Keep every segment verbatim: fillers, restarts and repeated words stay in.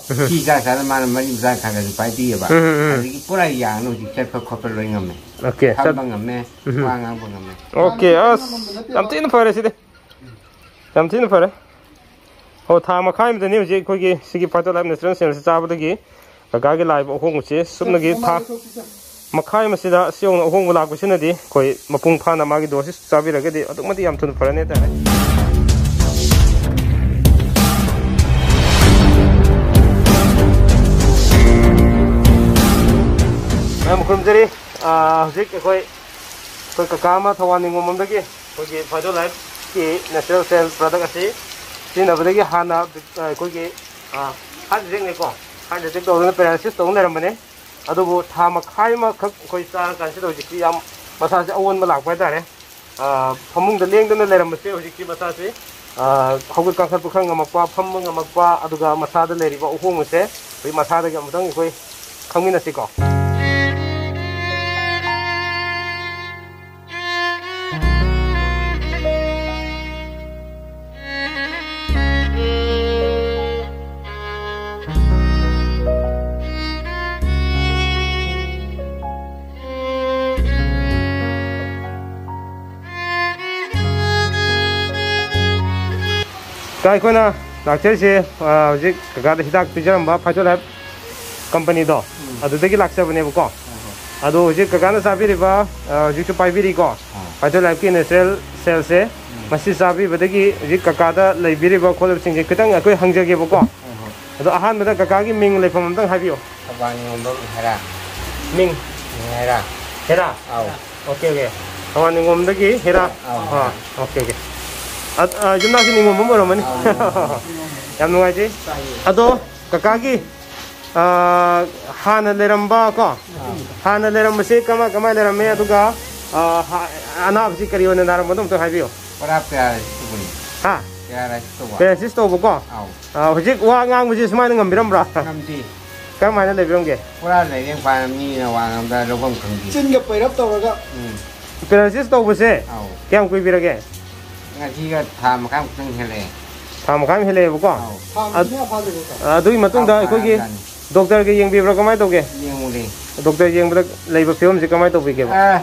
ꯁꯤ ꯆꯥ ꯆꯥꯅ ꯃꯥꯅ ꯃꯔꯤ ꯃꯆꯥ ꯈꯔ ꯈꯔꯁꯨ ꯄꯥꯏꯕꯤꯑꯕ꯫ ꯎꯝ, ꯎꯝ, ꯎꯝ꯫ ꯑꯗꯒꯤ ꯄꯨꯔꯥ ꯌꯥꯡꯅ ꯍꯧꯖꯤꯛ ꯆꯠꯄ ꯈꯣꯠꯄ ꯂꯣꯏ ꯉꯝꯃꯦ꯫ ꯑꯣꯀꯦ, ꯆꯠ- ꯐꯝꯕ ꯉꯝꯃꯦ, ꯎꯝ꯫ ꯋꯥ ꯉꯥꯡꯕ ꯉꯝꯃꯦ꯫ ꯑꯣꯀꯦ, ꯑꯁ, ꯌꯥꯝ ꯊꯤꯅ ꯐꯔꯦ ꯁꯤꯗꯤ꯫ ꯌꯥꯝ ꯊꯤꯅ ꯐꯔꯦ꯫ ꯑꯣ, ꯊꯥ ꯃꯈꯥꯏ ꯑꯃꯗꯅꯤ ꯍꯧꯖꯤꯛ ꯑꯩꯈꯣꯏꯒꯤ ꯁꯤꯒꯤ Fighter Life Natural Sales ꯆꯥꯕꯗꯒꯤ ꯀꯀꯥꯒꯤ ꯂꯥꯛꯏꯕ ꯑꯍꯣꯡꯕꯁꯦ꯫ ꯁꯨꯞꯅꯒꯤ ꯊꯥ ꯃꯈꯥꯏ ꯑꯃꯁꯤꯗ ꯑꯁꯤ ꯌꯧꯅ ꯑꯍꯣꯡꯕ ꯂꯥꯛꯄꯁꯤꯅꯗꯤ ꯑꯩꯈꯣꯏ ꯃꯄꯨꯡ ꯐꯥꯅ ꯃꯥꯒꯤ dose ꯁꯤ ꯆꯥꯕꯤꯔꯒꯗꯤ ꯑꯗꯨꯛ ꯃꯇꯤꯛ ꯌꯥꯝ ꯊꯨꯅ ꯐꯔꯅꯤ ꯍꯥꯏꯇꯥꯔꯦ꯫ ꯃꯌꯥꯝ ꯈꯨꯔꯨꯝꯖꯔꯤ꯫ ꯑꯥ, ꯍꯧꯖꯤꯛ ꯑꯩꯈꯣꯏ, ꯑꯩꯈꯣꯏ ꯀꯀꯥ ꯑꯃ ꯊꯧꯕꯥꯜ ꯅꯤꯉꯣꯝꯕꯝꯗꯒꯤ ꯑꯩꯈꯣꯏꯒꯤ Fighter Life ꯀꯤ natural sale product ꯑꯁꯤ ꯁꯤꯖꯤꯟꯅꯕꯗꯒꯤ ꯍꯥꯟꯅ, ꯑ, ꯑꯩꯈꯣꯏꯒꯤ, ꯑ, heart attack ꯅꯤꯀꯣ, heart attack ꯇꯧꯗꯨꯅ paralysis ꯇꯧꯗꯨꯅ ꯂꯩꯔꯝꯕꯅꯦ꯫ ꯑꯗꯨꯕꯨ ꯊꯥ ꯃꯈꯥꯏ ꯑꯃꯈꯛ ꯑꯩꯈꯣꯏ ꯆꯥꯔꯀꯥꯟꯁꯤꯗ ꯍꯧꯖꯤꯛꯇꯤ ꯌꯥꯝ ꯃꯁꯥꯁꯦ ꯑꯑꯣꯟꯕ ꯂꯥꯛꯄ ꯍꯥꯏꯇꯥꯔꯦ꯫ ꯑ, ꯐꯃꯨꯡꯗ ꯂꯦꯡꯗꯅ ꯂꯩꯔꯝꯕꯁꯦ ꯍꯧꯖꯤꯛꯇꯤ ꯃꯁꯥꯁꯦ, ꯑ, ꯍꯧꯒꯠ ꯀꯥꯡꯈꯠꯄ ꯈꯔ ꯉꯝꯃꯛꯄ, ꯐꯝꯕ ꯉꯝꯃꯛꯄ, ꯑꯗꯨꯒ ꯃꯁꯥꯗ ꯂꯩꯔꯤꯕ ꯑꯍꯣꯡꯕꯁꯦ ꯍꯧꯖꯤꯛ ꯃꯁꯥꯗꯒꯤ ꯑꯃꯨꯛꯇꯪ ꯑꯩꯈꯣꯏ ꯈꯪꯃꯤꯟꯅꯁꯤꯀꯣ꯫ ꯀꯥ, ꯑꯩꯈꯣꯏꯅ ꯂꯥꯛꯆꯔꯤꯁꯦ, ꯑ, ꯍꯧꯖꯤꯛ ꯀꯀꯥꯗ ꯍꯤꯗꯥꯛ ꯄꯤꯖꯔꯝꯕ Fighter Life company ꯗꯣ, ꯎꯝ꯫ ꯑꯗꯨꯗꯒꯤ ꯂꯥꯛꯆꯕꯅꯦꯕꯀꯣ꯫ ꯍꯣꯏ, ꯍꯣꯏ꯫ ꯑꯗꯣ ꯍꯧꯖꯤꯛ ꯀꯀꯥꯅ ꯆꯥꯕꯤꯔꯤꯕ, ꯑ, ꯍꯧꯖꯤꯛꯁꯨ ꯄꯥꯏꯕꯤꯔꯤꯀꯣ, ꯑꯥ꯫ Fighter Life ꯀꯤ natural sales ꯁꯦ, ꯎꯝ꯫ ꯃꯁꯤ ꯆꯥꯕꯤꯕꯗꯒꯤ ꯍꯧꯖꯤꯛ ꯀꯀꯥꯗ ꯂꯩꯕꯤꯔꯤꯕ ꯈꯣꯠꯂꯤꯕꯁꯤꯡꯁꯦ ꯈꯤꯇꯪ ꯑꯩꯈꯣꯏ ꯍꯪꯖꯒꯦꯕꯀꯣ꯫ ꯍꯣꯏ, ꯍꯣꯏ꯫ ꯑꯗꯣ ꯑꯍꯥꯟꯕꯗ ꯀꯀꯥꯒꯤ ꯃꯤꯡ ꯂꯩꯐꯝ ꯑꯝꯇꯪ ꯍꯥꯏꯕꯤꯌꯨ꯫ ꯊꯧꯕꯥꯜ ꯅꯤꯉꯣꯝꯕꯝ ꯍꯦꯔꯥ꯫ ꯃꯤꯡ? ꯍꯦꯔꯥ꯫ ꯍꯦꯔꯥ? ꯑꯥꯎ꯫ Okay, okay. ꯊꯧꯕꯥꯜ ꯅꯤꯉꯣꯝꯗꯒꯤ ꯍꯦꯔꯥ? ꯑꯥꯎ꯫ ꯑꯥ, ꯑꯣꯀꯦ, ꯑꯣꯀꯦ꯫ ꯑ, ꯑ, ꯌꯨꯝꯅꯥꯛꯁꯤ ꯅꯤꯉꯣꯝꯕꯝ ꯑꯣꯏꯔꯝꯃꯅꯤ? ꯑꯥꯎ, ꯅꯤꯉꯣꯝꯕꯝ꯫ ꯌꯥꯝ ꯅꯨꯡꯉꯥꯏꯖꯩ꯫ ꯇꯥꯏꯌꯦ꯫ ꯑꯗꯣ ꯀꯀꯥꯒꯤ, ꯑ, ꯍꯥꯟꯅ ꯂꯩꯔꯝꯕ ꯀꯣ? ꯑꯥ꯫ ꯍꯥꯟꯅ ꯂꯩꯔꯝꯕꯁꯤ ꯀꯃꯥꯏ, ꯀꯃꯥꯏ ꯂꯩꯔꯝꯃꯦ? ꯑꯗꯨꯒ, ꯑ, ꯍꯥ-, ꯑꯅꯥꯕꯁꯤ ꯀꯔꯤ ꯑꯣꯏꯅ ꯅꯥꯔꯝꯕꯅꯣ ꯑꯝꯇ ꯍꯥꯏꯕꯤꯌꯨ꯫ ꯄꯨꯔꯥ paralysis ꯇꯧꯕꯅꯤ꯫ ꯍꯥ? Paralysis ꯇꯧꯕ꯫ Paralysis ꯇꯧꯕꯀꯣ? ꯑꯥꯎ꯫ ꯑ, ꯍꯧꯖꯤꯛ ꯋꯥ ꯉꯥꯡꯕꯁꯤ ꯁꯨꯃꯥꯏꯅ ꯉꯝꯕꯤꯔꯝꯕ꯭ꯔꯥ? ꯉꯝꯗꯦ꯫ ꯀꯔꯝꯍꯥꯏꯅ ꯂꯩꯕꯤꯔꯝꯒꯦ? ꯄꯨꯔꯥ ꯂꯩꯔꯦꯡ ꯄꯥꯅ ꯃꯤꯅ ꯋꯥ ꯉꯥꯡꯕꯗ ꯂꯧꯐꯝ ꯈꯪꯗꯦ꯫ ꯆꯤꯟꯒ ꯄꯩꯔꯞ ꯇꯧꯔꯒ꯫ ꯎꯝ꯫ Paralysis ꯇꯧꯕꯁꯦ ꯑꯧ꯫ ꯀꯌꯥꯝ ꯀꯨꯏꯕꯤꯔꯒꯦ? ꯉꯁꯤꯒ ꯊꯥ ꯃꯈꯥꯏꯃꯨꯛꯇꯪ ꯍꯦꯜꯂꯛꯑꯦ꯫ ꯊꯥ ꯃꯈꯥꯏ ꯑꯃ ꯍꯦꯜꯂꯛꯑꯦꯕꯀꯣ꯫ ꯑꯥꯎ꯫ ꯊꯥ ꯑꯗ-, ꯃꯈꯥꯏ ꯐꯥꯗ꯭ꯔꯤꯕꯣ, ꯁꯥꯔ? ꯑ, ꯑꯗꯨꯒꯤ ꯃꯇꯨꯡꯗ ꯊꯥ ꯑꯩꯈꯣꯏꯒꯤ ꯐꯥꯔꯀꯥꯟꯗꯅꯤ꯫ ꯗꯣꯛꯇꯔꯒ ꯌꯦꯡꯕꯤꯕ꯭ꯔꯥ, ꯀꯃꯥꯏꯅ ꯇꯧꯒꯦ? ꯌꯦꯡꯉꯨꯔꯦ꯫ ꯗꯣꯛꯇꯔ ꯌꯦꯡꯕꯗ ꯂꯩꯕ ꯐꯤꯕꯝꯁꯤ ꯀꯃꯥꯏꯅ ꯇꯧꯕꯤꯒꯦꯕ? ꯑꯦ,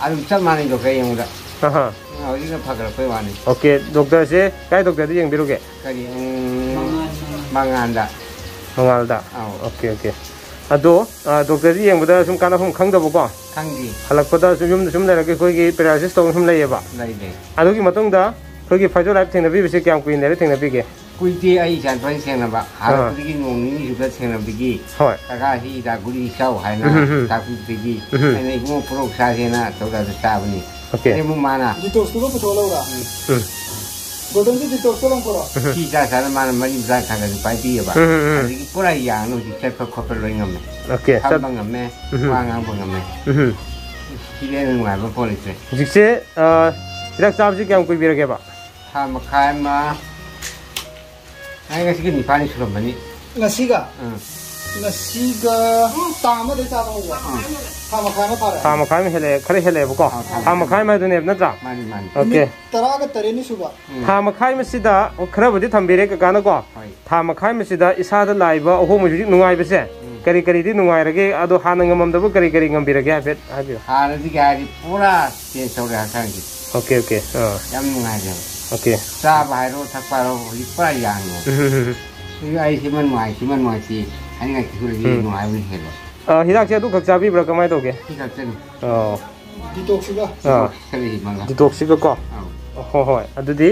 ꯑꯗꯨꯝ ꯆꯞ ꯃꯥꯟꯅꯩ ꯗꯣꯛꯇꯔ ꯌꯦꯡꯕꯗ꯫ ꯑꯍꯥ꯫ ꯍꯧꯖꯤꯛꯅ ꯐꯒꯠꯂꯛꯄꯩ ꯋꯥꯅꯤ꯫ ꯑꯣꯀꯦ, ꯗꯣꯛꯇꯔꯁꯦ ꯀꯥꯏ ꯗꯣꯛꯇꯔꯗ ꯌꯦꯡꯕꯤꯔꯨꯒꯦ? ꯀꯔꯤ, ꯎꯝ, ꯃꯉꯥꯜꯗ꯫ ꯃꯉꯥꯜꯗ? ꯑꯥꯎ꯫ Okay, okay. ꯑꯗꯣ, ꯑ, ꯗꯣꯛꯇꯔꯗ ꯌꯦꯡꯕꯗ ꯁꯨꯝ ꯀꯥꯟꯅꯐꯝ ꯈꯪꯗꯕꯀꯣ? ꯈꯪꯗꯦ꯫ ꯍꯜꯂꯛꯄꯗ ꯁꯨꯝ ꯌꯨꯝꯗ ꯁꯨꯝ ꯂꯩꯔꯒ ꯑꯩꯈꯣꯏꯒꯤ paralysis ꯇꯧꯕ ꯁꯨꯝ ꯂꯩꯌꯦꯕ? ꯂꯩ, ꯂꯩ꯫ ꯑꯗꯨꯒꯤ ꯃꯇꯨꯡꯗ ꯑꯩꯈꯣꯏꯒꯤ Physiolite ꯊꯦꯡꯅꯕꯤꯕꯁꯦ ꯀꯌꯥꯝ ꯀꯨꯏꯅ ꯂꯩꯔ ꯊꯦꯡꯅꯕꯤꯒꯦ? ꯀꯨꯏꯗꯦ, ꯑꯩ ꯏꯆꯥ ꯅꯨꯄꯥꯒꯤ ꯊꯦꯡꯅꯕ꯫ ꯑꯥ꯫ ꯍꯜꯂꯛꯄꯗꯒꯤ ꯅꯣꯡ ꯅꯤꯅꯤ ꯁꯨꯕꯗ ꯊꯦꯡꯅꯕꯗꯒꯤ ꯍꯣꯏ꯫ "ꯀꯀꯥ, ꯁꯤ ꯍꯤꯗꯥꯛ ꯒꯨꯂꯤ ꯆꯥꯎ" ꯍꯥꯏꯅ ꯎꯝ, ꯎꯝ, ꯎꯝ꯫ ꯇꯥꯛꯄꯤꯕꯗꯒꯤ ꯎꯝ, ꯎꯝ꯫ ꯑꯩꯅ "ꯏꯕꯨꯡꯉꯣ, ꯄꯣꯔꯣꯛ ꯆꯥꯁꯦꯅ" ꯇꯧꯗꯅ ꯆꯥꯕꯅꯤ꯫ ꯑꯣꯀꯦ꯫ ꯑꯗꯩ ꯑꯃꯨꯛ ꯃꯥꯅ ꯗꯤꯇꯣꯛꯁꯇꯨꯒ ꯄꯨꯊꯣꯛꯍꯜꯂꯧꯔꯥ? ꯎꯝ꯫ ꯒꯣꯜꯗꯟꯒꯤ ꯗꯤꯇꯣꯛꯁꯇꯣ ꯂꯪꯊꯣꯔꯣ? ꯎꯝ꯫ ꯁꯤ ꯆꯥ ꯆꯥꯅ ꯃꯥꯅ ꯃꯔꯤ ꯃꯇꯥ ꯈꯔ ꯈꯔꯁꯨ ꯄꯥꯏꯕꯤꯑꯕ꯫ ꯎꯝ, ꯎꯝ, ꯎꯝ꯫ ꯑꯗꯒꯤ ꯄꯨꯔꯥ ꯌꯥꯡꯅ ꯍꯧꯖꯤꯛ ꯆꯠꯄ ꯈꯣꯠꯄ ꯂꯣꯏ ꯉꯝꯃꯦ꯫ ꯑꯣꯀꯦ, ꯆꯠ- ꯐꯝꯕ ꯉꯝꯃꯦ, ꯎꯝ꯫ ꯋꯥ ꯉꯥꯡꯕ ꯉꯝꯃꯦ꯫ ꯎꯝ꯫ ꯁꯤꯗꯤ ꯑꯩꯅ ꯅꯨꯡꯉꯥꯏꯕ ꯄꯣꯠ ꯂꯩꯇ꯭ꯔꯦ꯫ ꯍꯧꯖꯤꯛꯁꯦ, ꯑ, ꯍꯤꯗꯥꯛ ꯆꯥꯕꯁꯤ ꯀꯌꯥꯝ ꯀꯨꯏꯕꯤꯔꯒꯦꯕ? ꯊꯥ ꯃꯈꯥꯏ ꯑꯃ꯫ ꯑꯩ ꯉꯁꯤꯒꯤ ꯅꯤꯄꯥꯜꯅꯤ ꯁꯨꯔꯝꯃꯅꯤ꯫ ꯉꯁꯤꯒ? ꯎꯝ꯫ ꯉꯁꯤꯒ, ꯎꯝ, ꯇꯥꯡ ꯑꯃꯗꯩ ꯆꯥꯕ ꯍꯧꯕ꯫ ꯎꯝ꯫ ꯊꯥ ꯃꯈꯥꯏ ꯑꯃ ꯐꯥꯔꯦ꯫ ꯊꯥ ꯃꯈꯥꯏ ꯑꯃ ꯍꯦꯜꯂꯛꯑꯦ, ꯈꯔ ꯍꯦꯜꯂꯛꯑꯦꯕꯀꯣ꯫ ꯑꯥ, ꯊꯥ ꯊꯥ ꯃꯈꯥꯏ ꯑꯃ ꯍꯥꯏꯗꯨꯅꯦꯕ, ꯅꯠꯇ꯭ꯔꯥ? ꯃꯥꯅꯤ, ꯃꯥꯅꯤ꯫ ꯑꯣꯀꯦ꯫ ꯅꯨꯃꯤꯠ ꯇꯔꯥꯒ ꯇꯔꯦꯠꯅꯤ ꯁꯨꯕ꯫ ꯎꯝ꯫ ꯊꯥ ꯃꯈꯥꯏ ꯑꯃꯁꯤꯗ, ꯑꯣ, ꯈꯔꯕꯨꯗꯤ ꯊꯝꯕꯤꯔꯦ ꯀꯀꯥꯅꯀꯣ꯫ ꯍꯣꯏ꯫ ꯊꯥ ꯃꯈꯥꯏ ꯑꯃꯁꯤꯗ ꯏꯁꯥꯗ ꯂꯥꯛꯏꯕ ꯑꯍꯣꯡꯕ, ꯍꯧꯖꯤꯛ ꯅꯨꯡꯉꯥꯏꯕꯁꯦ, ꯎꯝ꯫ ꯀꯔꯤ ꯀꯔꯤꯗꯤ ꯅꯨꯡꯉꯥꯏꯔꯒꯦ? ꯑꯗꯣ ꯍꯥꯟꯅ ꯉꯝꯃꯝꯗꯕ ꯀꯔꯤ ꯀꯔꯤ ꯉꯝꯕꯤꯔꯒꯦ, ꯍꯥꯏꯐꯦꯠ ꯍꯥꯏꯕꯤꯌꯨ꯫ ꯍꯥꯟꯅꯗꯤ ꯀꯩ ꯍꯥꯏꯗꯤ ꯄꯨꯔꯥ change ꯇꯧꯔꯦ ꯍꯛꯆꯥꯡꯁꯦ꯫ Okay, okay. ꯑꯥ꯫ ꯌꯥꯝ ꯅꯨꯡꯉꯥꯏꯔꯦꯕ꯫ ꯑꯣꯀꯦ꯫ ꯆꯥꯕ ꯍꯥꯏꯔꯣ, ꯊꯛꯄ ꯍꯥꯏꯔꯣ, ꯍꯧꯖꯤꯛ ꯄꯨꯔꯥ ꯌꯥꯡꯉꯦ꯫ ꯎꯝ, ꯎꯝ, ꯎꯝ꯫ ꯁꯤ ꯑꯩ ꯁꯤꯃ ꯅꯨꯡꯉꯥꯏ, ꯁꯤꯃ ꯅꯨꯡꯉꯥꯏ, ꯁꯤ ꯍꯥꯏꯅꯤꯡꯉꯥꯏ ꯀꯩꯁꯨ ꯂꯩꯇꯦ, ꯎꯝ꯫ ꯅꯨꯡꯉꯥꯏꯕꯅ ꯍꯦꯜꯂꯦ꯫ ꯑꯥ, ꯍꯤꯗꯥꯛꯁꯦ ꯑꯗꯨꯈꯛ ꯆꯥꯕꯤꯕ꯭ꯔꯥ, ꯀꯃꯥꯏꯅ ꯇꯧꯒꯦ? ꯁꯤ ꯈꯛꯇꯅꯤ꯫ ꯑꯣ꯫ ꯗꯤꯇꯣꯛꯁꯤꯒ? ꯑꯥ꯫ ꯈꯔ ꯍꯦꯟꯃꯜꯂꯦ꯫ ꯗꯤꯇꯣꯛꯁꯤꯒꯀꯣ? ꯑꯧ꯫ ꯍꯣꯏ, ꯍꯣꯏ꯫ ꯑꯗꯨꯗꯤ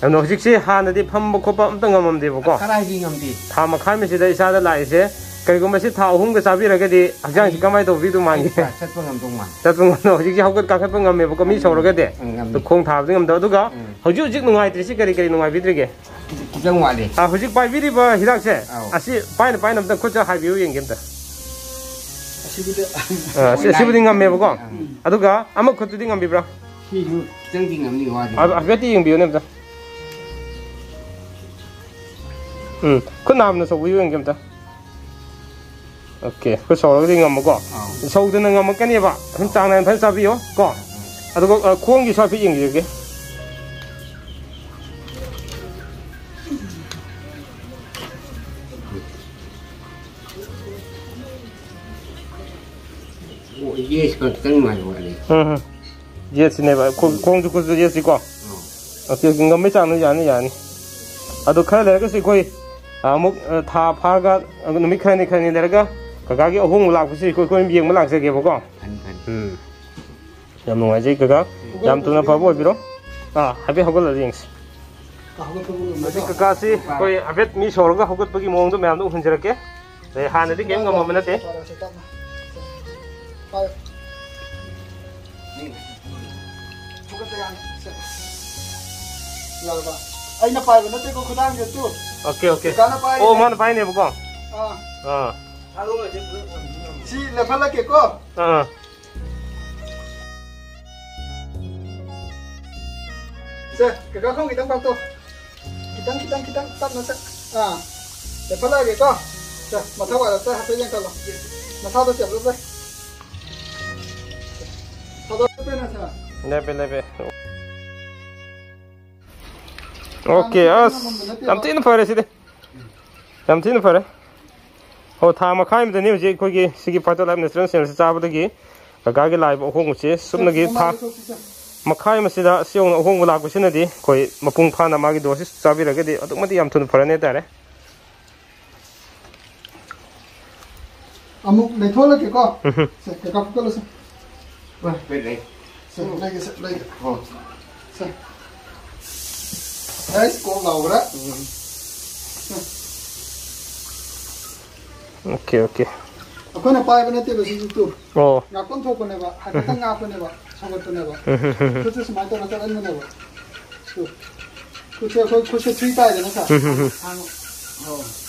ꯌꯥꯝꯅ ꯍꯧꯖꯤꯛꯁꯦ ꯍꯥꯟꯅꯗꯤ ꯐꯝꯕ ꯈꯣꯠꯄ ꯑꯝꯇ ꯉꯝꯃꯝꯗꯦꯕꯀꯣ? ꯀꯗꯥꯏꯗꯒꯤ ꯉꯝꯗꯦ? ꯊꯥ ꯃꯈꯥꯏ ꯑꯃꯁꯤꯗ ꯏꯁꯥꯗ ꯂꯥꯛꯏꯁꯦ, ꯀꯔꯤꯒꯨꯝꯕ ꯁꯤ ꯊꯥ ꯑꯍꯨꯝꯒ ꯆꯥꯕꯤꯔꯒꯗꯤ ꯍꯛꯆꯥꯡꯁꯤ ꯑꯩ ꯀꯃꯥꯏꯅ ꯇꯧꯕꯤꯗꯧ ꯃꯥꯟꯒꯦ? ꯑꯩ ꯆꯠꯄ ꯉꯝꯗꯧ ꯃꯥꯟꯗꯦ꯫ ꯆꯠꯄ ꯉꯝꯗꯧ, ꯍꯧꯖꯤꯛꯁꯤ ꯍꯧꯒꯠ ꯀꯥꯡꯈꯠꯄ ꯉꯝꯃꯦꯕꯀꯣ, ꯃꯤ ꯎꯝ꯫ ꯁꯧꯔꯒꯗꯤ? ꯎꯝ, ꯉꯝꯃꯤ꯫ ꯑꯗꯨ ꯈꯣꯡ ꯊꯥꯕꯗꯤ ꯉꯝꯗꯕ꯫ ꯑꯗꯨꯒ ꯎꯝ꯫ ꯍꯧꯖꯤꯛ ꯍꯧꯖꯤꯛ ꯅꯨꯡꯉꯥꯏꯇ꯭ꯔꯤꯁꯤ ꯀꯔꯤ ꯀꯔꯤ ꯅꯨꯡꯉꯥꯏꯕꯤꯗ꯭ꯔꯤꯒꯦ? ꯈꯤꯇꯪ ꯋꯥꯠꯂꯤ꯫ ꯑꯥ, ꯍꯧꯖꯤꯛ ꯄꯥꯏꯕꯤꯔꯤꯕ ꯍꯤꯗꯥꯛꯁꯦ, ꯑꯧ꯫ ꯑꯁꯤ ꯄꯥꯏꯅ ꯄꯥꯏꯅ ꯑꯝꯇ ꯈꯨꯠꯁ ꯍꯥꯏꯕꯤꯌꯨ ꯌꯦꯡꯒꯦ ꯑꯝꯇ꯫ ꯑꯁꯤꯕꯨꯗꯤ ꯑꯥ, ꯑꯁꯤ, ꯑꯁꯤꯕꯨꯗꯤ ꯉꯝꯃꯦꯕꯀꯣ꯫ ꯎꯝ꯫ ꯑꯗꯨꯒ ꯑꯃ ꯈꯨꯠꯇꯨꯗꯤ ꯉꯝꯕꯤꯕ꯭ꯔꯥ? ꯁꯤꯁꯨ ꯈꯤꯇꯪꯗꯤ ꯉꯝꯅꯤ, ꯋꯥꯗꯤ꯫ ꯍꯥꯏꯐꯦꯠꯇꯤ ꯌꯦꯡꯕꯤꯌꯨꯅꯦ ꯑꯝꯇ꯫ ꯎꯝ, ꯈꯨꯠ ꯅꯥꯝꯅ ꯁꯧꯕꯤꯌꯨ ꯌꯦꯡꯒꯦ ꯑꯝꯇ꯫ ꯑꯣꯀꯦ, ꯈꯨꯠ ꯁꯧꯔꯒꯗꯤ ꯉꯝꯃꯨꯀꯣ꯫ ꯑꯥꯎ꯫ ꯁꯧꯗꯅ ꯉꯝꯃꯛꯀꯅꯦꯕ꯫ ꯁꯨꯝ ꯆꯥꯡ ꯅꯥꯏꯅ ꯐꯖꯅ ꯆꯥꯕꯤꯌꯣ ꯀꯣ꯫ ꯑꯗꯨꯒ, ꯑ, ꯈꯣꯡꯒꯤꯁꯨ ꯍꯥꯏꯐꯦꯠ ꯌꯦꯡꯕꯤꯔꯒꯦ꯫ ꯌꯦꯁ ꯈꯛꯇꯪ ꯅꯨꯡꯉꯥꯏꯕ ꯋꯥꯠꯂꯤ꯫ ꯎꯝ ꯎꯝ꯫ ꯌꯦꯠꯁꯤꯅꯦꯕ꯫ ꯈꯣꯡ-, ꯈꯣꯡꯁꯨ ꯈꯨꯠꯁꯨ ꯌꯦꯠꯁꯤꯀꯣ꯫ Okay, okay. ꯉꯝꯕꯩ ꯆꯥꯡꯗꯣ ꯌꯥꯅꯤ, ꯌꯥꯅꯤ꯫ ꯑꯗꯣ ꯈꯔ ꯂꯩꯔꯒꯁꯨ ꯑꯩꯈꯣꯏ ꯑꯃꯨꯛ, ꯑ, ꯊꯥ ꯐꯥꯔꯒ, ꯑ, ꯅꯨꯃꯤꯠ ꯈꯔꯅꯤ, ꯈꯔꯅꯤ ꯂꯩꯔꯒ ꯀꯀꯥꯒꯤ ꯑꯍꯣꯡꯕ ꯂꯥꯛꯄꯁꯤ ꯑꯩꯈꯣꯏ, ꯑꯩꯈꯣꯏ ꯌꯦꯡꯕ ꯂꯥꯛꯆꯒꯦꯕꯀꯣ꯫ ꯐꯅꯤ, ꯐꯅꯤ꯫ ꯎꯝ꯫ ꯌꯥꯝ ꯅꯨꯡꯉꯥꯏꯖꯩ ꯀꯀꯥ꯫ ꯌꯥꯝ ꯊꯨꯅ ꯐꯕ ꯑꯣꯏꯕꯤꯔꯣ꯫ ꯑꯥ, ꯍꯥꯏꯐꯦꯠ ꯍꯧꯒꯠꯂꯒ ꯌꯦꯡꯁꯤ꯫ ꯍꯧꯒꯠꯄꯕꯨ ꯉꯝꯒꯗ꯭ꯔꯣ? ꯍꯧꯖꯤꯛ ꯀꯀꯥꯁꯤ ꯑꯩꯈꯣꯏ ꯍꯥꯏꯐꯦꯠ ꯃꯤ ꯁꯧꯔꯒ ꯍꯧꯒꯠꯄꯒꯤ ꯃꯑꯣꯡꯗꯣ ꯃꯌꯥꯝꯗꯣ ꯎꯍꯟꯖꯔꯛꯀꯦ꯫ ꯑꯗꯩ ꯍꯥꯟꯅꯗꯤ ꯀꯩꯝ ꯉꯝꯃꯝꯕ ꯅꯠꯇꯦ꯫ ꯄꯥꯏꯔꯁꯦ ꯇꯞꯅ꯫ ꯄꯥꯏꯌꯨ꯫ ꯐꯨꯒꯠꯄ ꯌꯥꯅꯤ꯫ ꯁꯦ꯫ ꯌꯥꯔꯕ? ꯑꯩꯅ ꯄꯥꯏꯕ ꯅꯠꯇꯦꯀꯣ, ꯈꯨꯗꯥꯡꯁꯦ ꯇꯨ꯫ Okay, okay. ꯀꯀꯥꯅ ꯄꯥꯏꯔꯤꯅꯦ꯫ ꯑꯣ, ꯃꯥꯅ ꯄꯥꯏꯅꯦꯕꯀꯣ? ꯑꯥ꯫ ꯑꯥ꯫ ꯁꯤ ꯂꯦꯞꯍꯜꯂꯛꯀꯦꯀꯣ꯫ ꯑꯥ꯫ ꯁꯦ, ꯀꯀꯥ ꯈꯣꯡ ꯈꯤꯇꯪ ꯄꯥꯛꯇꯣ꯫ ꯈꯤꯇꯪ, ꯈꯤꯇꯪ, ꯈꯤꯇꯪ ꯇꯞꯅ ꯆꯠ-, ꯑꯥ꯫ ꯂꯦꯞꯍꯜꯂꯛꯑꯒꯦꯀꯣ꯫ ꯁꯦ, ꯃꯊꯛ ꯋꯥꯏꯗ ꯍꯥꯏꯐꯦꯠ ꯌꯦꯡꯈꯠꯂꯣ꯫ ꯅꯁꯥꯗꯣ ꯆꯦꯞꯂꯞ ꯂꯩ꯫ ꯊꯥꯗꯣꯛꯄ ꯅꯠꯇ꯭ꯔꯥ? ꯂꯦꯞꯄꯦ, ꯂꯦꯞꯄꯦ꯫ ꯑꯣꯀꯦ, ꯑꯁ, ꯌꯥꯝ ꯊꯤꯅ ꯐꯔꯦ ꯁꯤꯗꯤ꯫ ꯌꯥꯝ ꯊꯤꯅ ꯐꯔꯦ꯫ ꯍꯣ, ꯊꯥ ꯃꯈꯥꯏ ꯑꯃꯗꯅꯤ ꯍꯧꯖꯤꯛ ꯑꯩꯈꯣꯏꯒꯤ ꯁꯤꯒꯤ Fighter Life Natural Channel ꯁꯦ ꯆꯥꯕꯗꯒꯤ ꯀꯀꯥꯒꯤ ꯂꯥꯛꯏꯕ ꯑꯍꯣꯡꯕꯁꯦ ꯁꯨꯞꯅꯒꯤ ꯊꯥ ꯃꯈꯥꯏ ꯑꯃꯁꯤꯗ ꯁꯤ ꯌꯧꯅ ꯑꯍꯣꯡꯕ ꯂꯥꯛꯄꯁꯤꯅꯗꯤ ꯑꯩꯈꯣꯏ ꯃꯄꯨꯡ ꯐꯥꯅ ꯃꯥꯒꯤ dose ꯁꯤ ꯆꯥꯕꯤꯔꯒꯗꯤ ꯑꯗꯨꯛ ꯃꯇꯤꯛ ꯌꯥꯝ ꯊꯨꯅ ꯐꯔꯅꯤ ꯍꯥꯏꯇꯥꯔꯦ꯫ ꯑꯃꯨꯛ ꯂꯩꯊꯣꯛꯍꯜꯂꯛꯀꯦꯀꯣ꯫ ꯎꯝ꯫ ꯁꯦ, ꯀꯀꯥ ꯐꯨꯀꯠꯂꯁꯤ꯫ ꯂꯩ, ꯂꯩ꯫ ꯁꯦ, ꯂꯩꯒꯦ, ꯁꯦ, ꯂꯩꯒꯦ꯫ ꯑꯣ꯫ ꯁꯦ꯫ ꯑꯩꯁ, ꯀꯣꯛ ꯂꯥꯎꯈ꯭ꯔꯦ꯫ ꯎꯝ꯫ ꯁꯦ꯫ Okay, okay. ꯑꯩꯈꯣꯏꯅ ꯄꯥꯏꯕ ꯅꯠꯇꯦꯕ ꯁꯤꯁꯨ ꯇꯨ꯫ ꯑꯣ꯫ ꯉꯥꯛꯐꯝ ꯊꯣꯛꯄꯅꯦꯕ, ꯍꯥꯏꯐꯦꯠꯇꯪ ꯉꯥꯛꯄꯅꯦꯕ, ꯁꯧꯒꯠꯄꯅꯦꯕ꯫ ꯎꯝ, ꯎꯝ, ꯎꯝ, ꯎꯝ꯫ ꯈꯨꯠꯁꯦ ꯁꯨꯃꯥꯏꯅ ꯇꯧꯔ ꯆꯠꯍꯟꯕꯅꯦꯕ꯫ ꯇꯨ꯫ ꯈꯨꯠꯁꯦ ꯑꯩꯈꯣꯏ ꯈꯨꯠꯁꯦ free ꯇꯥꯏꯗꯅ ꯁꯥꯔ꯫ ꯎꯝ, ꯎꯝ, ꯎꯝ꯫ ꯍꯥꯡꯉꯣ꯫ ꯑꯣ꯫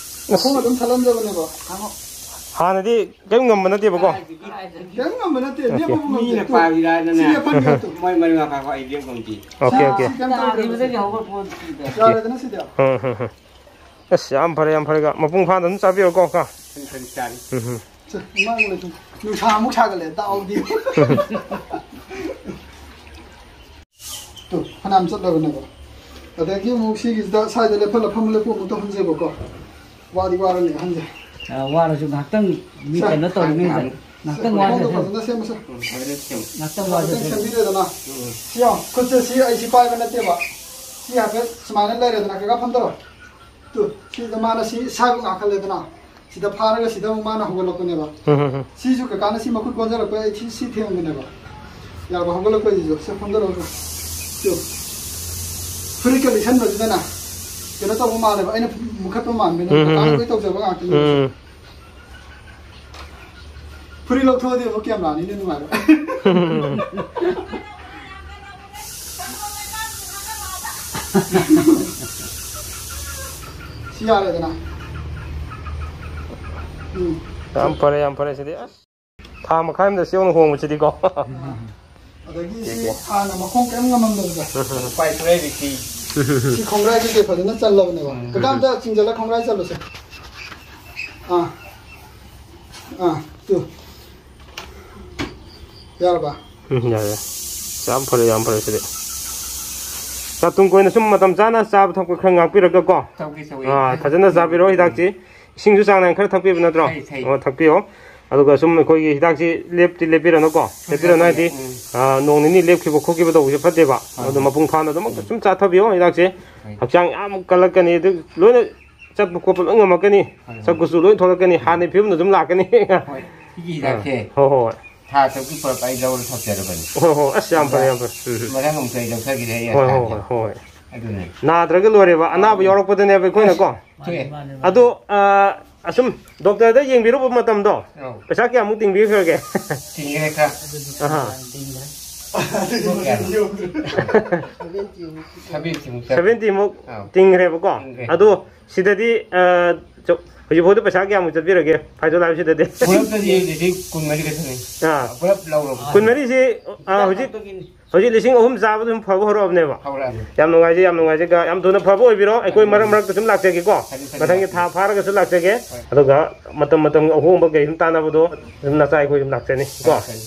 ꯃꯈꯣꯡ ꯑꯗꯨꯝ ꯊꯜꯍꯟꯖꯕꯅꯦꯕ꯫ ꯍꯥꯡꯉꯣ꯫ ꯍꯥꯟꯅꯗꯤ ꯀꯔꯤꯝ ꯉꯝꯕ ꯅꯠꯇꯦꯕꯀꯣ꯫ ꯀꯔꯤꯝ ꯉꯝꯕ ꯅꯠꯇꯦ, ꯑꯣꯀꯦ꯫ ꯂꯦꯞꯄꯕꯨ ꯉꯝꯗꯦ꯫ ꯃꯤꯅ ꯇꯨ꯫ ꯄꯥꯏꯕ ꯌꯥꯗꯅ꯫ ꯁꯤ ꯂꯦꯞꯍꯟꯒꯦ ꯇꯨ꯫ ꯃꯣꯏ ꯃꯔꯤ ꯃꯈꯥ ꯑꯩ ꯂꯦꯞ ꯉꯝꯗꯦ꯫ Okay, okay. ꯁꯤ ꯀꯩꯝ ꯇꯧꯗ꯭ꯔꯦ꯫ ꯇꯥꯈꯤꯕꯗꯒꯤ ꯍꯧꯒꯠꯄ ꯉꯝꯗ꯭ꯔꯤꯗ꯫ ꯌꯥꯔꯦꯗꯅ ꯁꯤꯗꯤ꯫ ꯎꯝ, ꯎꯝ, ꯎꯝ꯫ ꯑꯁ, ꯌꯥꯝ ꯐꯔꯦ, ꯌꯥꯝ ꯐꯔꯦ꯫ ꯃꯄꯨꯡ ꯐꯥꯅ ꯑꯗꯨꯝ ꯆꯥꯕꯤꯔꯣꯀꯣ, ꯀꯣ꯫ ꯈꯔ ꯈꯔ ꯆꯥꯔꯤ꯫ ꯎꯝ, ꯎꯝ꯫ ꯁꯦ, ꯏꯃꯥꯒꯤ ꯂꯩꯇꯦ꯫ ꯅꯨꯡꯁꯥ ꯑꯃꯨꯛ ꯁꯥꯒꯠꯂꯦ, ꯗꯥꯎꯗꯤ꯫ ꯇꯨ, ꯐꯅꯌꯥꯝ ꯆꯠꯂꯕꯅꯦꯕ꯫ ꯑꯗꯒꯤ ꯑꯃꯨꯛ ꯁꯤꯒꯤꯁꯤꯗ ꯁ꯭ꯋꯥꯏꯗ ꯂꯦꯞꯍꯜꯂ ꯐꯝ ꯂꯦꯞꯄꯨ ꯑꯃꯨꯛ ꯇꯧꯍꯟꯁꯦꯕꯀꯣ꯫ ꯋꯥꯗꯤ ꯋꯥꯔꯅꯤ ꯑꯍꯟꯁꯦ꯫ ꯑ, ꯋꯥꯔꯁꯨ ꯉꯥꯏꯍꯥꯛꯇꯪ ꯃꯤ ꯁꯦ꯫ ꯀꯩꯅꯣ ꯇꯧꯔꯤꯉꯩꯗ꯫ ꯉꯥꯛꯇꯪ ꯋꯥꯖꯁꯅꯨ꯫ ꯐꯖꯅ ꯁꯦꯝꯃꯁꯦ꯫ ꯉꯥꯛꯇꯪ ꯉꯥꯛꯇꯪ ꯋꯥꯖꯁꯅꯨ꯫ ꯁꯦꯝꯕꯤꯔꯦꯗꯅ꯫ ꯁꯤ ꯌꯦꯡꯉꯣ, ꯈꯨꯠꯁꯦ ꯁꯤ ꯑꯩ ꯁꯤ ꯄꯥꯏꯕ ꯅꯠꯇꯦꯕ꯫ ꯁꯤ ꯍꯥꯏꯐꯦꯠ ꯁꯨꯃꯥꯏꯅ ꯂꯩꯔꯦꯗꯅ, ꯀꯀꯥ ꯐꯝꯗꯔꯣ꯫ ꯇꯨ, ꯁꯤꯗ ꯃꯥꯅ ꯁꯤ ꯏꯁꯥꯕꯨ ꯉꯥꯈꯠꯂꯦꯗꯅ꯫ ꯁꯤꯗ ꯐꯥꯔꯒ ꯁꯤꯗ ꯑꯃꯨꯛ ꯃꯥꯅ ꯍꯧꯒꯠꯂꯛꯄꯅꯦꯕ꯫ ꯎꯝ, ꯎꯝ, ꯎꯝ꯫ ꯁꯤꯁꯨ ꯀꯀꯥꯅ ꯁꯤ ꯃꯈꯨꯠ ꯀꯣꯟꯖꯔꯛꯄ ꯑꯩ ꯁꯤ, ꯁꯤ ꯊꯦꯡꯕꯅꯦꯕ꯫ ꯌꯥꯔꯕ? ꯍꯧꯒꯠꯂꯛꯄꯩꯁꯤꯁꯨ꯫ ꯁꯤ ꯐꯝꯗꯔꯛꯑꯣ꯫ ꯇꯨ꯫ ꯐꯨꯔꯤꯠꯀ ꯂꯤꯠꯁꯟꯕꯁꯤꯗꯅ ꯀꯩꯅꯣ ꯇꯧꯕ ꯃꯥꯜꯂꯦꯕ꯫ ꯑꯩꯅ ꯃꯨꯈꯠꯄ ꯃꯥꯟꯕꯅꯦ꯫ ꯎꯝ, ꯎꯝ, ꯀꯀꯥꯅ ꯎꯝ꯫ ꯂꯣꯏ ꯇꯧꯖꯕ ꯉꯥꯛꯇꯅꯦ꯫ ꯎꯝ꯫ ꯐꯨꯔꯤꯠ ꯂꯧꯊꯣꯛꯑꯗꯤ ꯑꯃꯨꯛ ꯀꯦꯃꯦꯔꯥꯅꯤꯅ ꯅꯨꯡꯉꯥꯏꯕ꯫ ꯁꯤ ꯌꯥꯔꯦꯗꯅ꯫ ꯎꯝ꯫ ꯌꯥꯝ ꯐꯔꯦ, ꯌꯥꯝ ꯐꯔꯦ ꯁꯤꯗꯤ꯫ ꯑꯁ, ꯊꯥ ꯃꯈꯥꯏ ꯑꯃꯗ ꯁꯤ ꯌꯧꯅ ꯍꯣꯡꯕꯁꯤꯗꯤꯀꯣ꯫ ꯑꯗꯒꯤ ꯁꯤ ꯀꯦ, ꯀꯦ꯫ ꯍꯥꯟꯅ ꯃꯈꯣꯡ ꯀꯔꯤꯝ ꯉꯝꯃꯝꯗꯕꯗꯣ꯫ ꯎꯝ꯫ ꯄꯥꯏ ꯄꯨꯔꯩ ꯔꯤꯇꯤ꯫ ꯁꯤ ꯈꯣꯡꯒ꯭ꯔꯥꯏꯁꯦ ꯀꯩ ꯐꯖꯅ ꯆꯜꯂꯕꯅꯦꯕ꯫ ꯎꯝ꯫ ꯀꯀꯥ ꯑꯝꯇ ꯆꯤꯡꯖꯜꯂ ꯈꯣꯡꯒ꯭ꯔꯥꯏ ꯆꯜꯂꯨꯁꯦ꯫ ꯑꯥ꯫ ꯑꯥ, ꯇꯨ꯫ ꯌꯥꯔꯕ? ꯎꯝ, ꯌꯥꯔꯦ, ꯌꯥꯔꯦ꯫ ꯌꯥꯝ ꯐꯔꯦ, ꯌꯥꯝ ꯐꯔꯦ ꯁꯤꯗꯤ꯫ ꯆꯥꯛ ꯇꯨꯡ ꯀꯣꯏꯅ ꯁꯨꯝ ꯃꯇꯝ ꯆꯥꯅ ꯆꯥꯕ ꯊꯛꯄ ꯈꯔ ꯉꯥꯛꯄꯤꯔꯒ ꯀꯣ꯫ ꯇꯧꯒꯦ, ꯇꯧꯒꯦ꯫ ꯑꯥ, ꯐꯖꯅ ꯆꯥꯕꯤꯔꯣ ꯍꯤꯗꯥꯛꯁꯤ꯫ ꯏꯁꯤꯡꯁꯨ ꯆꯥꯡ ꯅꯥꯏꯅ ꯈꯔ ꯊꯛꯄꯤꯕ ꯅꯠꯇ꯭ꯔꯣ? ꯊꯛꯏ, ꯊꯛꯏ꯫ ꯑꯣ, ꯊꯛꯄꯤꯌꯣ꯫ ꯑꯗꯨꯒ ꯁꯨꯝ ꯑꯩꯈꯣꯏꯒꯤ ꯍꯤꯗꯥꯛꯁꯤ ꯂꯦꯞꯇꯤ ꯂꯦꯞꯄꯤꯔꯅꯨꯀꯣ꯫ ꯍꯣꯏ, ꯂꯦꯞꯄꯤꯔꯅꯨ ꯍꯣꯏ, ꯍꯥꯏꯗꯤ, ꯎꯝ꯫ ꯑꯥ, ꯅꯣꯡ ꯅꯤꯅꯤ ꯂꯦꯞꯈꯤꯕ ꯈꯣꯠꯈꯤꯕ ꯇꯧꯕꯁꯦ ꯐꯠꯇꯦꯕ꯫ ꯍꯣꯏ, ꯑꯗꯣ ꯍꯣꯏ꯫ ꯃꯄꯨꯡ ꯐꯥꯅ ꯑꯗꯨꯃꯛ ꯎꯝ꯫ ꯁꯨꯝ ꯆꯥꯊꯕꯤꯌꯣ ꯍꯤꯗꯥꯛꯁꯦ꯫ ꯍꯣꯏ꯫ ꯍꯛꯆꯥꯡ ꯌꯥꯝ ꯀꯜꯂꯛꯀꯅꯤ꯫ ꯑꯗꯨ ꯂꯣꯏꯅ ꯆꯠꯄ ꯈꯣꯠꯄ ꯂꯣꯏ ꯉꯝꯃꯛꯀꯅꯤ꯫ ꯍꯣꯏ, ꯍꯣꯏ꯫ ꯁꯛ ꯀꯨꯆꯨ ꯂꯣꯏ ꯊꯣꯛꯂꯛꯀꯅꯤ꯫ ꯍꯥꯟꯅꯒꯤ ꯐꯤꯕꯝꯗ ꯑꯗꯨꯝ ꯂꯥꯛꯀꯅꯤ꯫ ꯍꯣꯏ, ꯁꯤꯒꯤ ꯍꯤꯗꯥꯛꯁꯦ ꯍꯣꯏ, ꯍꯣꯏ, ꯍꯣꯏ꯫ ꯊꯥ ꯇꯔꯨꯛꯀꯤ ꯄꯨꯔꯛꯄ ꯑꯩ ꯂꯧꯔ ꯊꯛꯆꯔꯕꯅꯤ꯫ ꯍꯣꯏ, ꯍꯣꯏ, ꯑꯁ, ꯌꯥꯝ ꯐꯔꯦ, ꯌꯥꯝ ꯐꯔꯦ꯫ ꯎꯝ, ꯎꯝ꯫ ꯃꯊꯪ ꯑꯃꯨꯛꯁꯨ ꯑꯩ ꯂꯧꯊꯈꯤꯗꯦ ꯑꯩ ꯍꯣꯏ, ꯍꯣꯏ, ꯑꯁꯥꯁꯦ꯫ ꯍꯣꯏ, ꯍꯣꯏ꯫ ꯑꯗꯨꯅꯦ꯫ ꯅꯥꯗ꯭ꯔꯒ ꯂꯣꯏꯔꯦꯕ, ꯑꯅꯥꯕ ꯌꯥꯎꯔꯛꯄꯗꯅꯦꯕ ꯑꯩꯈꯣꯏꯅꯀꯣ꯫ ꯊꯣꯛꯑꯦ꯫ ꯑꯗꯣ, ꯑ, ꯑꯁꯨꯝ ꯗꯣꯛꯇꯔꯗ ꯌꯦꯡꯕꯤꯔꯨꯕ ꯃꯇꯝꯗꯣ ꯑꯧ꯫ ꯄꯩꯁꯥ ꯀꯌꯥꯃꯨꯛ ꯇꯤꯡꯕꯤꯈ꯭ꯔꯒꯦ? ꯇꯤꯡꯉꯦ ꯈꯔ꯫ ꯑꯍꯥ꯫ ꯀꯌꯥꯅꯣ? ꯁꯚꯦꯟꯇꯤꯃꯨꯛ ꯆꯠꯂꯦ꯫ ꯁꯚꯦꯟꯇꯤꯃꯨꯛ ꯑꯧ꯫ ꯇꯤꯡꯈ꯭ꯔꯦꯕꯀꯣ꯫ ꯇꯤꯡꯈ꯭ꯔꯦ꯫ ꯑꯗꯣ ꯁꯤꯗꯗꯤ, ꯑ, ꯆ-, ꯍꯧꯖꯤꯛꯐꯥꯎꯗ ꯄꯩꯁꯥ ꯀꯌꯥꯃꯨꯛ ꯆꯠꯄꯤꯔꯒꯦ ꯐꯥꯏꯖꯣ ꯂꯥꯏꯐꯁꯤꯗꯗꯤ? ꯄꯨꯂꯞꯇꯗꯤ ꯂꯤꯁꯤꯡ ꯀꯨꯟꯃꯔꯤ ꯈꯛꯇꯅꯤ꯫ ꯑꯥ꯫ ꯄꯨꯂꯞ ꯂꯧꯔꯕ꯫ ꯀꯨꯟꯃꯔꯤꯁꯤ, ꯑ, ꯍꯧꯖꯤꯛ, ꯍꯧꯖꯤꯛ ꯂꯤꯁꯤꯡ ꯑꯍꯨꯝ ꯆꯥꯕꯗ ꯑꯗꯨꯝ ꯐꯕ ꯍꯧꯔꯛꯑꯕꯅꯦꯕ꯫ ꯍꯧꯔꯛꯑꯅꯤ꯫ ꯌꯥꯝ ꯅꯨꯡꯉꯥꯏꯖꯩ, ꯌꯥꯝ ꯅꯨꯡꯉꯥꯏꯖꯩ꯫ ꯀ-, ꯌꯥꯝ ꯊꯨꯅ ꯐꯕ ꯑꯣꯏꯕꯤꯔꯣ꯫ ꯑꯩꯈꯣꯏ ꯃꯔꯛ ꯃꯔꯛꯇ ꯁꯨꯝ ꯂꯥꯛꯆꯒꯦꯀꯣ꯫ ꯐꯅꯤ, ꯐꯅꯤ, ꯃꯊꯪꯒꯤ ꯊꯥ ꯂꯥꯛꯆꯒꯦ꯫ ꯐꯥꯔꯒꯁꯨ ꯂꯥꯛꯆꯒꯦ꯫ ꯍꯣꯏ꯫ ꯑꯗꯨꯒ ꯃꯇꯝ ꯃꯇꯝꯒꯤ ꯑꯍꯣꯡꯕ ꯀꯩ ꯁꯨꯝ ꯇꯥꯟꯅꯕꯗꯣ ꯑꯗꯨꯝ ꯅꯆꯥ ꯑꯩꯈꯣꯏ ꯁꯨꯝ ꯂꯥꯛꯆꯅꯤ ꯀꯣ꯫ ꯐꯅꯤ,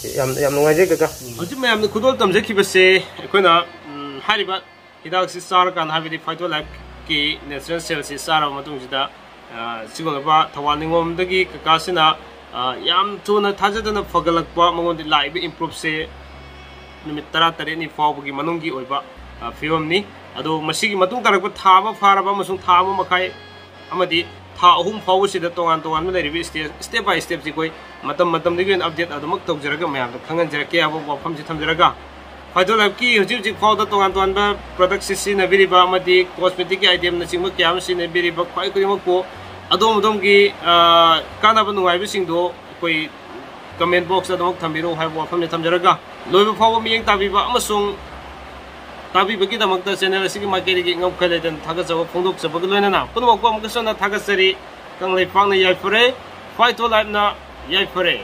ꯐꯅꯤ꯫ ꯌꯥꯝ, ꯌꯥꯝ ꯅꯨꯡꯉꯥꯏꯖꯩ ꯀꯀꯥ꯫ ꯎꯝ꯫ ꯍꯧꯖꯤꯛ ꯃꯌꯥꯝꯅ ꯈꯨꯗꯣꯜ ꯇꯝꯖꯈꯤꯕꯁꯦ ꯑꯩꯈꯣꯏꯅ, ꯎꯝ, ꯍꯥꯏꯔꯤꯕ ꯍꯤꯗꯥꯛꯁꯤ ꯆꯥꯔꯀꯥꯟꯗ, ꯍꯥꯏꯕꯗꯤ ꯐꯥꯏꯇꯣ ꯂꯥꯏꯐꯀꯤ ꯅꯦꯆꯔꯦꯜ ꯁꯦꯜꯁꯤ ꯆꯥꯔꯕ ꯃꯇꯨꯡꯁꯤꯗ, ꯑ, ꯁꯤꯒꯨꯝꯂꯕ ꯊꯧꯕꯥꯜ ꯅꯤꯉꯣꯝꯗꯒꯤ ꯀꯀꯥꯁꯤꯅ ꯑ, ꯌꯥꯝ ꯊꯨꯅ ꯊꯥꯖꯗꯅ ꯐꯒꯠꯂꯛꯄ, ꯃꯉꯣꯟꯗ ꯂꯥꯛꯏꯕ improveꯁꯦ ꯅꯨꯃꯤꯠ ꯇꯔꯥꯇꯔꯦꯠꯅꯤ ꯐꯥꯎꯕꯒꯤ ꯃꯅꯨꯡꯒꯤ ꯑꯣꯏꯕ, ꯑ, ꯐꯤꯕꯝꯅꯤ꯫ ꯑꯗꯣ ꯃꯁꯤꯒꯤ ꯃꯇꯨꯡ ꯇꯥꯔꯛꯄ ꯊꯥ ꯑꯃ ꯐꯥꯔꯕ ꯑꯃꯁꯨꯡ ꯊꯥ ꯑꯃ ꯃꯈꯥꯏ ꯑꯃꯗꯤ ꯊꯥ ꯑꯍꯨꯝ ꯐꯥꯎꯕꯁꯤꯗ ꯇꯣꯉꯥꯟ ꯇꯣꯉꯥꯟꯕ ꯂꯩꯔꯤꯕ stage, step by stepꯁꯤ ꯑꯩꯈꯣꯏ ꯃꯇꯝ ꯃꯇꯝꯗꯨꯒꯤ ꯑꯣꯏꯅ update ꯑꯗꯨꯃꯛ ꯇꯧꯖꯔꯒ ꯃꯌꯥꯝꯗ ꯈꯪꯍꯟꯖꯔꯛꯀꯦ ꯍꯥꯏꯕ ꯋꯥꯐꯝꯁꯤ ꯊꯝꯖꯔꯒ, Phyto Labꯀꯤ ꯍꯧꯖꯤꯛ ꯍꯧꯖꯤꯛ ꯐꯥꯎꯗ ꯇꯣꯉꯥꯟ ꯇꯣꯉꯥꯟꯕ productꯁꯤ ꯁꯤꯖꯤꯟꯅꯕꯤꯔꯤꯕ ꯑꯃꯗꯤ cosmeticꯀꯤ itemꯅꯆꯤꯡꯕ ꯀꯌꯥ ꯑꯃ ꯁꯤꯖꯤꯟꯅꯕꯤꯔꯤꯕ ꯈ꯭ꯋꯥꯏ ꯈꯨꯗꯤꯡꯃꯛꯄꯨ ꯑꯗꯣꯝ ꯑꯗꯣꯝꯒꯤ, ꯑ, ꯀꯥꯟꯅꯕ ꯅꯨꯡꯉꯥꯏꯕꯁꯤꯡꯗꯣ ꯑꯩꯈꯣꯏ comment boxꯇ ꯑꯗꯨꯃꯛ ꯊꯝꯕꯤꯔꯛꯎ ꯍꯥꯏꯕ ꯋꯥꯐꯝꯅꯤ ꯊꯝꯖꯔꯒ, ꯂꯣꯏꯕ ꯐꯥꯎꯕ ꯃꯤꯠꯌꯦꯡ ꯇꯥꯕꯤꯕ ꯑꯃꯁꯨꯡ ꯇꯥꯕꯤꯕꯒꯤꯗꯃꯛꯇ channel ꯑꯁꯤꯒꯤ ꯃꯥꯏꯀꯩꯗꯒꯤ ꯉꯝꯈꯩ ꯂꯩꯇꯅ ꯊꯥꯒꯠꯆꯕ ꯐꯣꯡꯗꯣꯛꯆꯕꯒ ꯂꯣꯏꯅꯅ ꯄꯨꯝꯅꯃꯛꯄꯨ ꯑꯃꯨꯛꯀꯁꯨ ꯍꯟꯅ ꯊꯥꯒꯠꯆꯔꯤ꯫ ꯀꯪꯂꯩꯄꯥꯛꯅ ꯌꯥꯏꯐꯔꯦ, Phyto Labꯅ ꯌꯥꯏꯐꯔꯦ꯫